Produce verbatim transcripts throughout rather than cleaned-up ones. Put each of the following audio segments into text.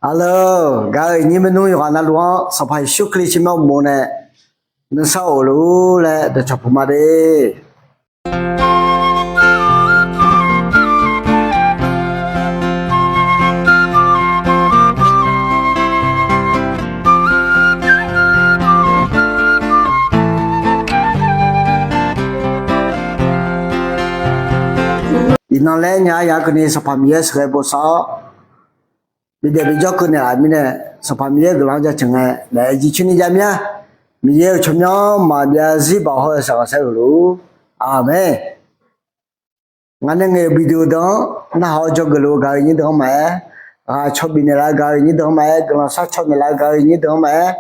Aqleu, gaq-euq aqnyir maernmr yawqghaq navluf-anr Sanqpaq Yeqsur Kali tsawrmyanr uqmov nae nuisar of luf-ur laer dawqcawq puq ma de. Iqnan laer nya-ar yaq keuvni Sanqpaq Miqyaer sheuqghae bosav-awr, bidaef bijawr keuv naeqlaf mirnae, Sanqpaq Miqyaer-euq guiqlanq-anr jaceuq ngae naef-aer jircoer ni ja mir-a. Miqyaer-euq tsawrmyanr maqbyav zarzir baoq hawr-eu shaqghanq saer-euq luf-ur. Aqmeq. Ngaq nae ngaeq-euq video deuq-anr narhaq-awr dzawgeuf luf-eu gaq-eu aqnyir deuq-anr maqaer, ghaq caw bifnaeq laf-eu gaq-eu aqnyir deuq-anr maqaer, guiqlanq shar caw naeqlaf-eu gaq-eu aqnyir deuq-anr maqaer,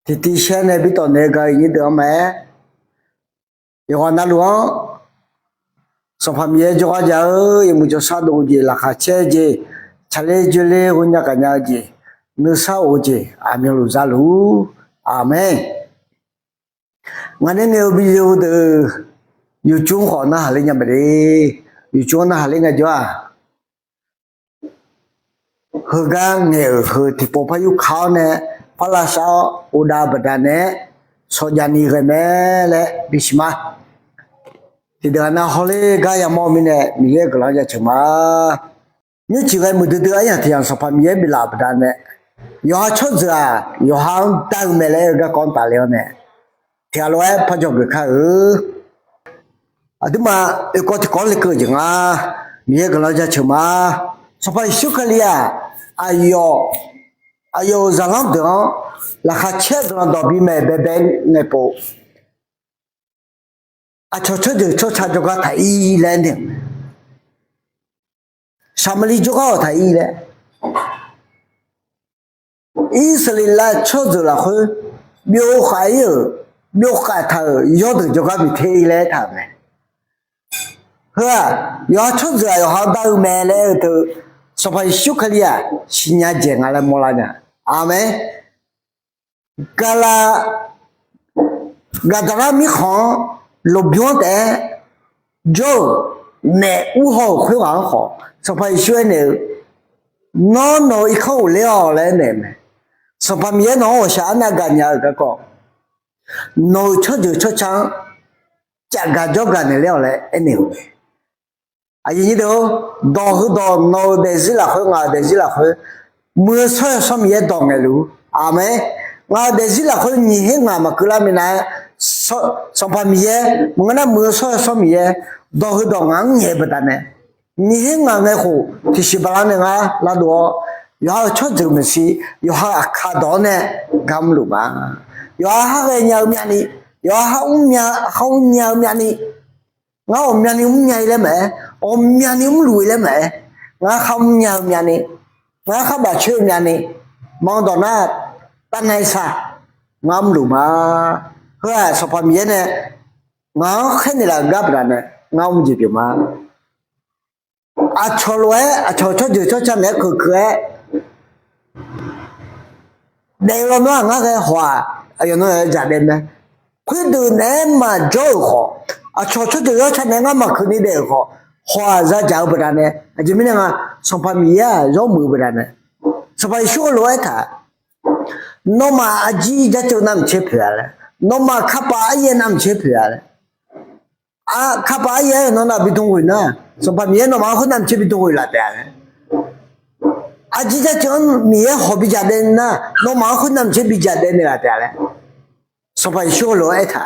tiqtiv shaer nae bi tawfnaeq-eu gaq-eu aqnyir deuq-anr maqaer, yawqghaq navluf-anr Sanqpaq Miqyaer jawrgar jav-eu yawmuiq jawrshar dov-eu jeq, laqkhaq caer-eu jeq, tsaqler dzoerler ghoenya gaqnya-eu jeq, nuisar of-eu jeq aqmyanluf za luf-ur. Aqmeq. Ngaq nae ngaeq-eu video deuq YouTube-anr khawf narhaq ler nya mae de. YouTube-anr narhaq ler ngaejawr-aq, heugar ngaeq-euq heu tiqpov par yurka-awr nae, par lavsav-awr uvdav baqda nae-aer shawqjav ni ghae mae laer bisiq ma. Tiqdeuq-aq nav hawler gar yamawr-eu mirnae Miqyaer-euq guiqlanq-anr jaceuq ma. Nymrciq ghae muiqdui dui aryamq tiq yamq Sanqpaq Miqyaer biflaf-euq baqdanae, yawqha tsawrjeuq-aq yawqha-anr dar-eu mae laer aer-eu garkawv-anr tafle-awr nae, tiqghaq lof-aer par dzawgeuf kar-eu. Aqduimaf oekawv tiqkawv-anr lekeuv-eu jeq nga. Miqyaer guiqlanq jaceuq ma. Sanqpaq Yeqsur Kali-aq, aqyawf, aqyawf-euq zaqlanr deuq-anr laqkhaq caer-eu guiqlanq dawq bimaeq baebae ngaeqpov, aqcawq tsawrjeuq tsawrca jawrgar taq-ir laer aernaeq-euq mae. Saqmaqli jawrgar-awq taq-ir laer, Irsaqleqlav tsawrjeuq lafkhoer byov khav-ir-euq, byov khav taq-euq yawrdeuq jawrgar miqter-ir laer aertaq-euq mae. Heu-aq, yawqha tsawrjeuq-aq yawqha-anr dar-eu mae laer aer-eu teu, Sanqpaq Yeqsur Kali-aq siqnya dzaeq nga laer mawrlar nya. Aqmeq. Gaqlaq, Gaqdaqlar mirkhanq-anr lmqbymr-anr taef-aer jawr-euq naef urhaw-euq khoerghaq-anr khawf, Sanqpaq Yeqsur aernaeq-eu, Nawr, nawq-euq irkanr ghofler-awq laer aernaeq-eu mae. Sanqpaq Miqyaer nawq-anr ghawqshaq arnav gaqnya-eu garkawv, nawq-euq tsawrjeuq tsawrca-anr cafgaq jawrgaq naeqler-awq laer aernaeq-eu mae. Aqyuif nyir deuq-or, dawq heudawq nawq-euq daefzir lafkhoer ngaq-euq daefzir lafkhoer, muiq-eu shawr-eu Yawsanr Miqyaer dawq ngaeqluf-ur. Aqmeq. Ngaq-euq daefzir lafkhoer nyiq her ngaq maqkeuv lar minav-aer, Sanqpaq Miqyaer maqngeur nar muiq-eu shawr-eu Yawsanr Miqyaer dawq heudawq ngaq-anr ngaeq-eu baqdanae, nyiq her ngaq ngae khof tiqsiq baqlar nae ngar lavdov-awr, yawqha-euq tsawrjeuq maeqshi yawqha-euq aqkar dawq-awr nae gar mrluf ma. Yawqha har ghaenya-eu myavni, yawqha har mrnya, har mrnya-eu myavni, ngar ghawqmyani mrnya-ir laer maqaer, ghawqmyani mrluf-ir laer maqaer, ngar khar mrnya-eu myavni, ngar khar bafcoer-eu myavni, manq dawq nar tavnav-ir sar, ngar mrluf ma. Heu-aq Sanqpaq Miqyaer nae ngaq-anr khaernaeq laf-eu gar baqdanae ngar mr jeq pyeuf ma. Aqcawq lof-aer aqcawq tsawrjeuq tsawrca naeq-aer keuqkeuq-aer daef-eu lawnmr-aq ngar ghae haw-aq, aqyawf nan-aer dzaqdaev mae. Khoerdeuq naeq-aer maqjawr-euq khawf, aqcawq tsawrjeuq tsawrca naeq-aer ngar maqkeuv ni daef-euq khawf, haw-aq zadzaq-eu baqdanae, aqjeq mirnae nga, Sanqpaq Miqyaer-aq yawmuiq-eu baqdanae, Sanqpaq Yeqsur heulof-aer aertaq, nawmaf aqjir jaceuv navmaqtser poeq-a laer, nawmaf kapaf aryaer navmaqtser poeq-a laer. Kapaf aryaer-aer nawr nav bi dm ghoeq nar, Sanqpaq Miqyaer nawmaf-anr khoer navmaqtser bi dm ghoeq laf taef-a laer. Aqjir jaceuv-anr Miqyaer hawq bi dzaqdaev nar, nawmaf-anr khoer navmaqtser bi dzaqdaev naeqlaf taef-a laer, Sanqpaq Yeqsur heulof-aer aertaq.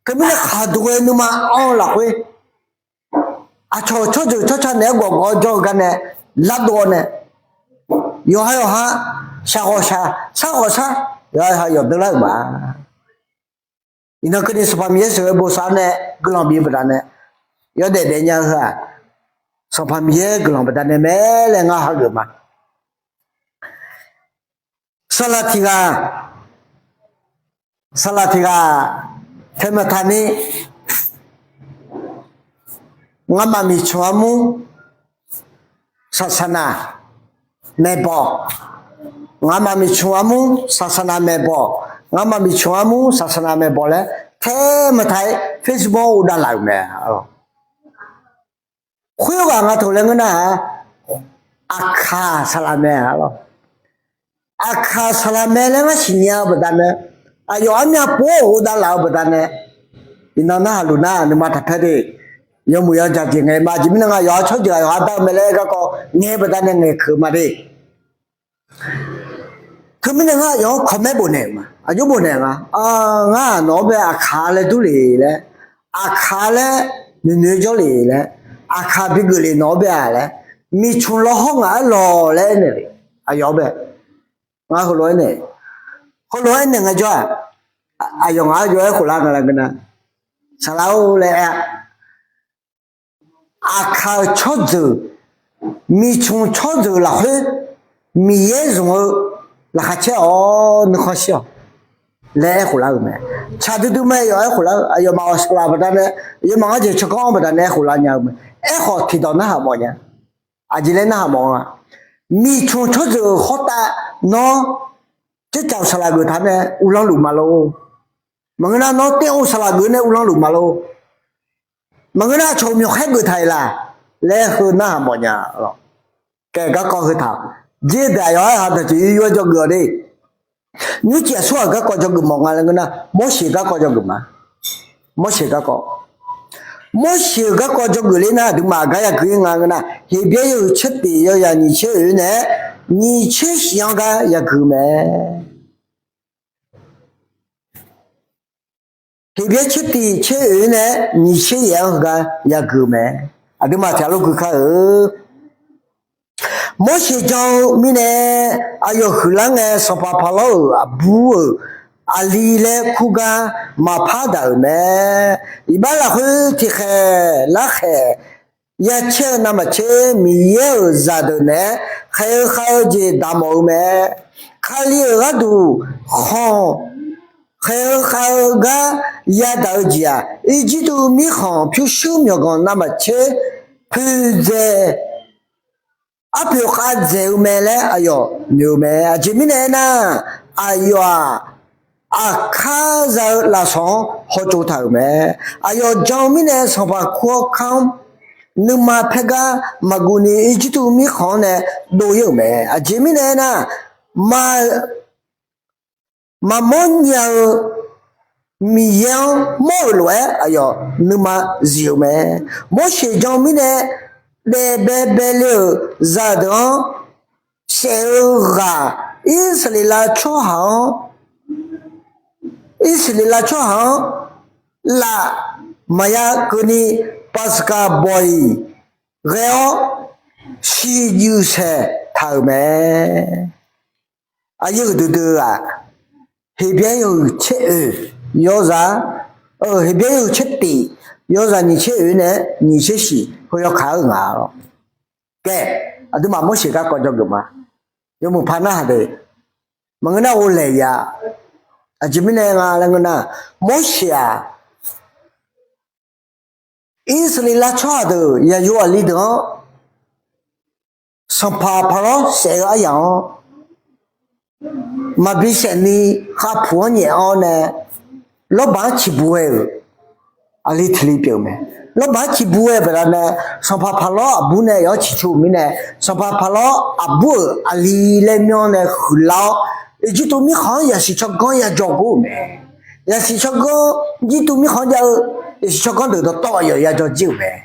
Teumirnae khaqduq ghae nuima anr-eu lafkhoer, aqcawq tsawrjeuq tsawrca naeq-aer gawqgawq-awr jawr-eu gar nae lavdov-awr nae, yawqha yawqha, shaq ghawq shaq, sar ghawq sar, yawqha yawqha yawqdeur lar-euq ma. Iqnan keuvni Sanqpaq Miqyaer sheuqghae bosav-awr nae guiqlanq bif-eu baqdanae, yawdaef daefnya-eu heu-aq, Sanqpaq Miqyaer guiqlanq baqdanae mae laer ngar hageuf ma. Saqlaq tiq ghaq, saqlaq tiq ghaq, taeq maqtaq ni, ngamaf miqcmq armur, saqsaqnaq maeqbawq, ngamaf miqcmq armur saqsaqnaq maeqbawq, ngamaf miqcmq armur saqsaqnaq maeqbawq laer taeq maqtaq-aer Facebook-anr uvdav laf-euq mae. Khoerghaq nga taq laer ngeur nar-aq, Aqkaq saqlaq mae-a lawr. Aqkaq saqlaq mae laer ngar siqnya-eu baqdanae, aqyawf armyav pov-awr ghofdav laf-eu baqdanae, iqnan narhaq luf nar nuima taqpaer de. Yawmuiq yawjaq jeq ngae ma. Aqjeq mirnae nga, yawqha tsawrjeuq aqyawf-anr dar-eu mae laer garkawv ngae baqdanae ngaeqkeuq ma de. Teumirnae ngar aqyawf-anr comment bofnaeq-euq ma. Aqjox bofnaeq nga, ngar nawq-anr bae Aqkaq laer dur le laer, Aqkaq laer noeqnoeq jawr le laer, Aqkaq bigeuf le nawq-anr bae-a laer, miqcmq lawhawr ngaq-aer lawq laer aernaeq le. Aqyawf-anr bae ngar heulof aernaeq, heulof aernaeq ngaejawr-aq, aqyawf ngaq-anr jov-aer khoflar nga laer ngeur nar, saqlaq-or laer aer-a. Aqkaq-euq tsawrjeuq, miqcmq tsawrjeuq lafkhoer Miqyaer zmq-eu laqkhaq caer-awq, nuikhanr shir-awq laer aer khoflar-euq mae. Tsaq duidui mae yawf aer khoflar-eu, aqyawfmaf-awq saqlaq baqdanae, aqyawfmaf ngar jeq tsawrganr-anr baqdanae aer khoflar nya-eu mae. Aerkhawf tiqdawq narhaq mawf nya. Aqjeq laer narhaq mawf-a, miqcmq tsawrjeuq-euq khawrtav nawr tsercaf-euq saqlaq geuf taq nae uvlanr luf ma lor. Maqngeur nar nawr ter-eu saqlaq geuf nae uvlanr luf ma lor. Maqngeur nar aqcawq-euq myawqkhaer geuf taq-iq laq laer heu narhaq mawf nya lawr. Kae garkawv heu taq, jir daeq aqyawf-aer ha daqjeq yur-aer jawrgeuf-awq de. Nymr cif aqsur ghaq garkawv jawrgeuf mawf nga laer ngeur nar, Morseq garkawv jawrgeuf ma. Morseq garkawv, Morseq-euq garkawv jawrgeuf ler nar aqduimaf gar yagui nga ngeur nar, Heqbyaer yawhuiq tser tif yawzaq nyiq tser oeq naeq-aer nyiq tser shif-anr gar yagui mae. Heqbyaer tser tif tser oeq nae nyiq tser yaef-anr heugar yagui-eu mae. Aqduimaf tiq ghaq lof gui kar-eu. Morseq jan-eu mirnae aqyawf huiqlar ngae, sanqpaq Paqlawr-euq aqbur-euq aqli laer kur gar maqpar daq-euq mae. Iqbax lafkhoer tiqkhaeq larkhaeq yacaer-eu navmaqtser Miqyaer-euq zaqdeuq naeq-aer khaeq-eu khav-eu jeq daqmawf-eu mae. Kali-euq gharduq khanq khaeq-eu khav-eu gar yadaq-eu jeq-aq, Irjirtuv mirkhanq pyurshuir myawqganq navmaqtser poeqdzaeq arpoeq khavdzaeq-eu mae laer aqyawf noeq-eu mae. Aqjeq mirnae aernar, aqyawf-aq, aqkar za-eu lafsawq-anr hawtsov taq-euq mae. Aqyawf jan-eu mirnae sanqpaq kur-awr kar-anr nuima paer gar maqguv ni Irjirtuv mirkhanq-anr nae dov-ir-euq mae. Aqjeq mirnae aernar, ma maqmawr nya-eu Miqyaer-anr mawr-euq lof-aer aqyawf nuima zif-eu mae. Morseq jan-eu mirnae daef baebae le-euq zaqdeuq-anr saef-eu ghaq, Irsaqleqlav tsawrhaq-anr, Irsaqleqlav tsawrhaq-anr laf maqya keuvni Paqsaqkaq bawq-iq ghae-awr siqjuif saeq taq-euq mae. Aqyuif duidui-aq, Heqbyaer yawhuiq tser oeq yawzaq, Heqbyaer yawhuiq tser tif yawzaq nyiq tser oeq nae nyiq tser shif heu yawkaq-eu nga lawr. Kae, aqduimaf Morseq garkawv jawrgeuf ma. Yawmuiq par narhaq de. Maqngeur nar ghovlaeq ya. Aqjeq mirnae nga laer ngeur nar, Morseq-aq, Irsaqleqlav tsawrhaq deuq yaqyo aqli deuq-anr sanqpaq Paqlawr saef-eu aryaq-anr maqbi saef ni khavpuq-anr nyaef-awr nae lawrbaq-anr ciqbuq ghae-euq aqli tiq li pyeuf-eu mae. Lawrbaq-anr ciqbuq ghae-eu baqdanae, sanqpaq Paqlawr aqbur nae yawf-anr ciqcur-euq mirnae, sanqpaq Paqlawr aqbur-euq aqli laer myanr nae huiqlar-awr, Irjirtuv mirkhanq-anr yasiq tsawrganr yajawr gor-euq mae. Yasiq tsawrganr, Irjirtuv mirkhanq-anr jav-eu yasiq tsawrganr deuq dawqtawv aqyawf yajawr jir-euq mae.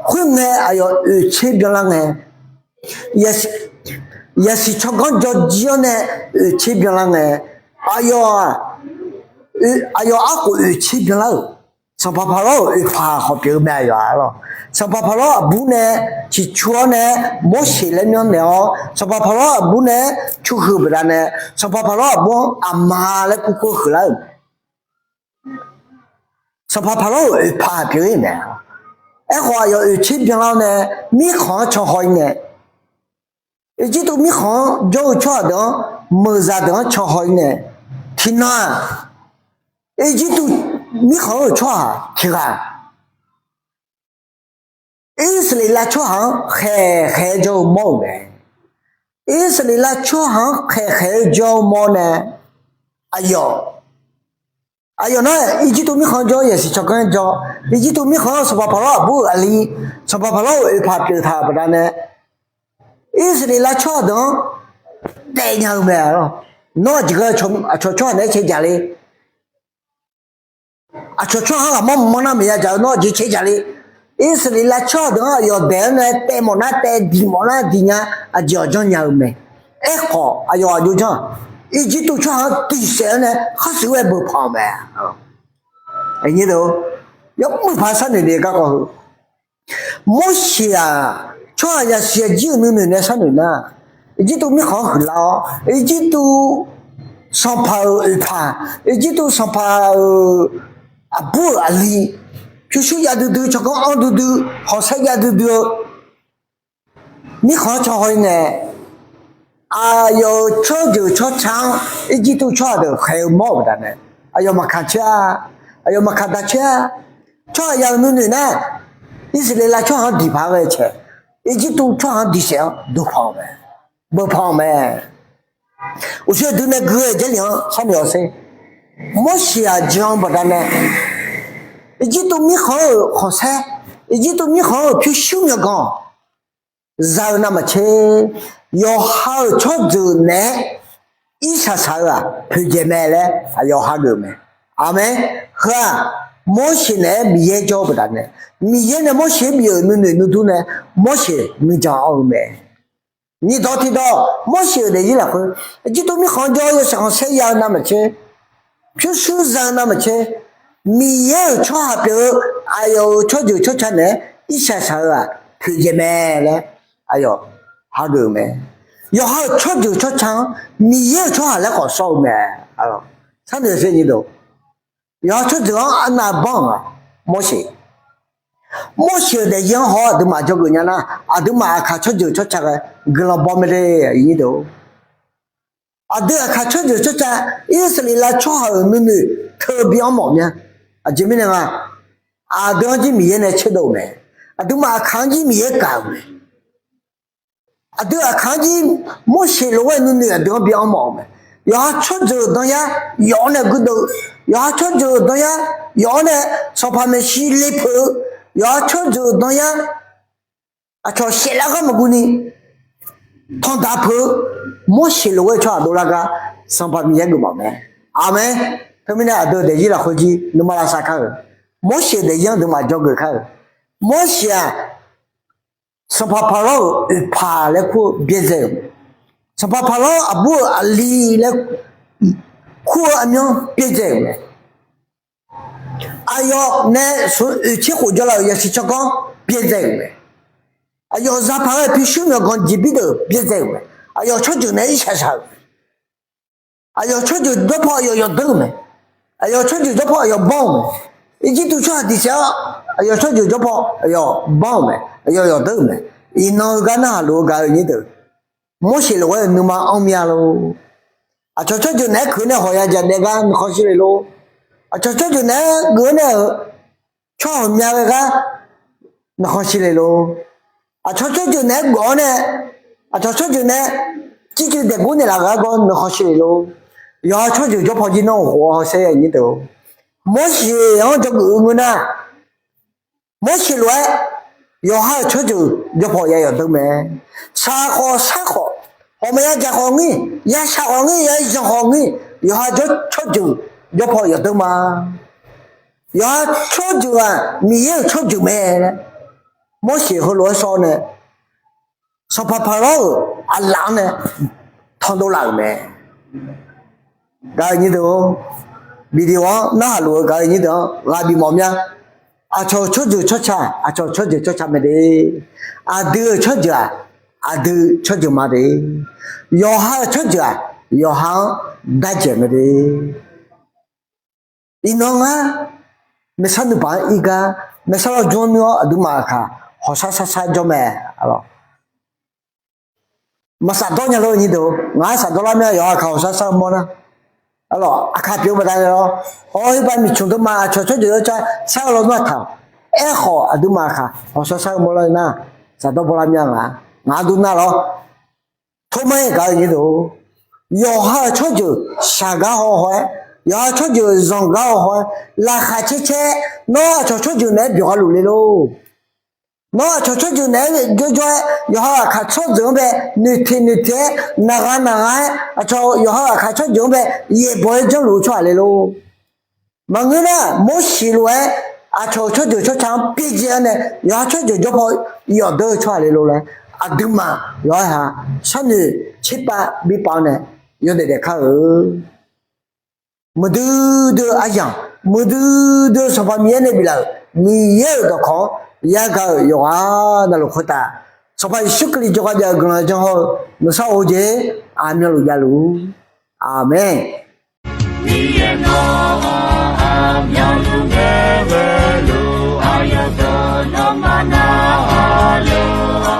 Khoerngae aqyawf oeqtser byanlar ngae, yasiq tsawrganr jawr jir-awr nae oeqtser byanlar ngae, aqyawf, aqyawf arkhof oeqtser byanlar-euq, sanqpaq Paqlawr-euq oeqpaq khawf pyeuf-eu mae aqyawf-a lawr. Sanqpaq Paqlawr aqbur nae ciqcur-awr nae Morseq laer myanrnaeq-awr, sanqpaq Paqlawr aqbur nae curhuiq baqdanae, sanqpaq Paqlawr aqbur-anr aqma laer kurkur huiqlar-euq mae. Sanqpaq Paqlawr-euq oeqpaq pyeuf-ir mae. Aerkhawf aqyawf oeqtser byanlar-awr nae, mirkhanq-anr canhaw-ir nae, Irjirtuv mirkhanq-anr jawr-eu tsawrhaq deuq-anr, meuqzaq deuq-anr canhaw-ir nae, tiqnan-aq, Irjirtuv mirkhanq-anr-euq tsawrhaq tiqghaq Irsaqleqlav tsawrhaq-anr khaeq khaeq-aer jawr-eu mawr-euq mae. Irsaqleqlav tsawrhaq-anr khaeq khaeq-aer jawr-eu mawr nae, aqyawf, aqyawf nar Irjirtuv mirkhanq-anr jawr, yasiq tsawrganr jawr, Irjirtuv mirkhanq-anr sanqpaq Paqlawr aqbur-euq aqli, sanqpaq Paqlawr-euq oeqpaq pyeuf taq-euq baqdanae, Irsaqleqlav tsawrhaq deuq-anr taef nya-eu mae. Nawr aqjeq ghae aqcawq tsawrhaq naeq-aer cae jaq le. Aqcawq tsawrhaq-anr ghaqmanr mqmanr nar maqya dzaq-eu nawr aqjeq cae jaq le. Irsaqleqlav tsawrhaq deuq-anr aqyawf daeq-anr nae taev mawf nar taev, diq mawf nar diq nya, aqjeq-awq janrnya-eu mae. Aerkhawf aqyawf aqjox janr-aq, Irjirtuv tsawrhaq-anr diq saef-awr nae khar shuif-aer beuq panq-euq mae. Yawmuiq paq sharnoeq daef garkawv heu, Morseq-aq, tsawrhaq yasiq aqjir-euq nuinoeq nae sharnoeq nar, Irjirtuv mirkhanq-anr huiqlar-awr, Irjirtuv sanqpaq-euq oeqpaq, Irjirtuv sanqpaq-euq aqbur-euq aqli, pyurshuir jav duidui, tsawrganr anr duidui, khanqsaer jav duidui-eu mirkhanq-anr can haw-ir nae, aqyawf-euq tsawrjeuq tsawrca-anr Irjirtuv tsawrhaq deuq khaeq-eu mawr-euq baqdanae, aqyawf maqkaq coer-a, aqyawf maqkaq da coer-a. Tsawrhaq ya-euq nuinoeq nar, Irsaqleqlav tsawrhaq-anr diq paq-aer ghae cae, Irjirtuv tsawrhaq-anr diq saef-awr duq panq-euq mae, beuq panq-euq mae. Uqshoe aqdui nae gui-eu Jarlif-anr sharnoeq-awq sher. Morseq aqjeq-anr baqdanae, Irjirtuv mirkhanq-euq khanqsaer, Irjirtuv mirkhanq-euq pyurshuir myawqganq za-eu navmaqtser, yawqha-euq tsawrjeuq naeq-aer irshaq shaq-eu-aq poeqdzaeq mae laer aqyawf hageuf-eu mae. Aqmeq. Heu-aq, Morseq naeq-aer Miqyaer jawr-eu baqdanae, Miqyaer nae Morseq-anr bif-euq nuinoeq nuidur nae Morseq nuijan anr-eu mae. Nyiqdawq tiqdawq, Morseq-euq daefzir lafkhoer, Irjirtuv mirkhanq-anr jawr-awr yawshaef khanqsaer ya-eu navmaqtser, pyurshuir za-eu navmaqtser, Miqyaer-euq tsawrhaq pyeuf-eu aqyawf-euq tsawrjeuq tsawrca naeq-aer irshaq shaq-eu-aq poeqdzaeq mae laer aqyawf hageuf-eu mae. Yawqha-euq tsawrjeuq tsawrca-anr Miqyaer-euq tsawrhaq laer khawf sawr-eu mae. Sharnoeq sher nyiqdawq, yawqha tsawrjeuq-anr arnav banr-euq-aq Morseq. Morseq-euq daefzir-anr haw-awr aqduimaf jawrgeuf nya nar, aqduimaf aqkaq tsawrjeuq tsawrca ghae guiqlanq baw mae de. Aqdui aqkaq tsawrjeuq tsawrca, Irsaqleqlav tsawrhaq-euq nuinoeq teu bi anr mawf mya. Aqjeq mirnae nga, aqdui-anr jir Miqyaer nae tserdov-euq mae. Aqduimaf aqkaq-anr jir Miqyaer gaq-euq mae. Aqdui aqkaq-anr jir Morseq lof-aer nuinoeq aqdui-anr bi anr mawf-eu mae. Yawqha tsawrjeuq danzar yawf-awr nae guirdeuv, yawqha tsawrjeuq danzar yawf-awr nae sanqpaq maeqshi lepeuq-eu, yawqha tsawrjeuq danzar aqcawq saeflar ghar maqguv ni tanqdaq peuq-eu Morseq lof-aer tsawrhaq dovlar gar Sanqpaq Miqyaer geufmawf mae. Aqmeq. Teumirnae aqdui daefzir lafkhoer jir nuima lavsav kar-euq, Morseq daefzir-anr aqduimaf jawrgeuf kar-euq. Morseq-aq, sanqpaq Paqlawr-euq oeqpaq laer kur-eu byaerdzae-euq mae. Sanqpaq Paqlawr aqbur-euq aqli laer kur-eu aqmyanluf byaerdzae-euq mae. Aqyawf nae smq oeq tser khof jawrlaf-euq yasiq tsawrganr byaerdzae-euq mae. Aqyawf zaqpaq ghae pyurshuir myawqganq jeqbir deuq byaerdzae-euq mae. Aqyawf tsawrjeuq nae irshaq shaq-euq mae. Aqyawf tsawrjeuq jawrpaw aqyawf yawqdeur-euq mae. Aqyawf tsawrjeuq jawrpaw aqyawf banr-euq mae. Irjirtuv tsawrhaq diqsaef-awr aqyawf tsawrjeuq jawrpaw aqyawf banr-euq mae, aqyawf yawqdeur-euq mae. Iqnan heugar narhaq luf-eu gaq-eu nyir deuq, Morseq lof-aer nuima anr mya lor. Aqcawq tsawrjeuq naeq-aer keuq nae hawq ya jaq daef gar nuikhanr shir le lor. Aqcawq tsawrjeuq naeq-aer geuf-awr nae-euq tsawrhaq mya ghae gar nuikhanr shir le lor. Aqcawq tsawrjeuq naeq-aer gawf-awr nae, aqcawq tsawrjeuq naeq-aer circuiv daeqgor naeqlaf ghae gar nuikhanr shir le lor. Yawqha tsawrjeuq jawrpaw jir nawr-euq khof-awr hawsher ya nyir deuq, Morseq-anr jawrgeuf-eu ngeur nar, Morseq lof-aer yawqha-euq tsawrjeuq jawrpaw ya yawqdeur mae. Shaq khawf shar khawf, hawq maqya jaq khawf ngir, ya shaq khawf ngir, ya zanq khawf ngir, yawqha tsawrjeuq jawrpaw yawqdeur ma. Yawqha tsawrjeuq-aq Miqyaer-euq tsawrjeuq mae laer Morseq heulof-aer sawr nae, sanqpaq Paqlawr-euq aqlaf-anr nae tandov laf-euq mae. Gaq-eu nyir deuq-or, video-anr narhaq luf-eu gaq-eu nyir deuq-anr ghaq bif mawf mya. Aqcawq-euq tsawrjeuq tsawrca, aqcawq-euq tsawrjeuq tsawrca mae de. Aqdui-euq tsawrjeuq-aq, aqdui tsawrjeuq ma de. Yawqha-euq tsawrjeuq-aq, yawqha-anr darjeq mae de. Iqnan ngar maeqsar nuibaq-anr ir gar, maeqsar lawr jmr nuir-awr aqduimaf aqkaq hawqshar shar shar jawr mae. Maqsaf dawr nya lor nyir deuq, ngaq-anr saf dawrlar mya yawqha aqkaq hawqshar shar-eu mawr nar. Arlawq, aqkaq pyeuf-eu baqdanae lawr, hawr-eu heubaq miqcmq deuvma aqcawq tsawrjeuq yawtsar shar-eu lawnmr aqkaq, aerkhawf aqduimaf aqkaq hawqshar shar-eu mawr lar nar, saf dawr bawlar mya ngaq, ngaq-anr dur nar lawr. Tormar-aer gaq-eu nyir deuq, yawqha-euq tsawrjeuq shaq gar haw haw-aer, yawqha tsawrjeuq zanq gar haw haw-aer, laqkhaq caer caer nawr aqcawq tsawrjeuq naeq-aer byawq gha luf le lor. Nawr aqcawq tsawrjeuq naeq-aer jawrjawr-aer, yawqha aqkaq tsawrjeuq-anr bae noeqteq noeqteq-aer, naqghaq naqghaq-aer, aqcawq yawqha aqkaq tsawrjeuq-anr bae yaeqbawq-aer janrluf-eu tsawrhaq le lor. Maqngeur nar, Morseq lof-aer aqcawq-euq tsawrjeuq tsawrca-anr pyaerdzae-awr nae, yawqha tsawrjeuq jawrpaw yawf deur-eu tsawrhaq le lor laer, aqduimaf yawqha-aq sharnoeq tserpav bipav-awr nae yawdaef daefkar-euq. Muiqdui dui-eu aryamq, muiqdui dui-eu Sanqpaq Miqyaer nae biflaf-euq Miqyaer-euq dawqkawq-anr yagaq-euq yawqghaq navluf khoertav, Sanqpaq Yeqsur Kali jawrgar jav-eu guiqlanq janr hawr-eu nuisar of-eu jeq aqmyanluf javluf-ur. Aqmeq. Miqyaer nawq-anr aqmyanluf ngae ghae-eu lof, aqyawf deuq nawmaf narhaq lof-a.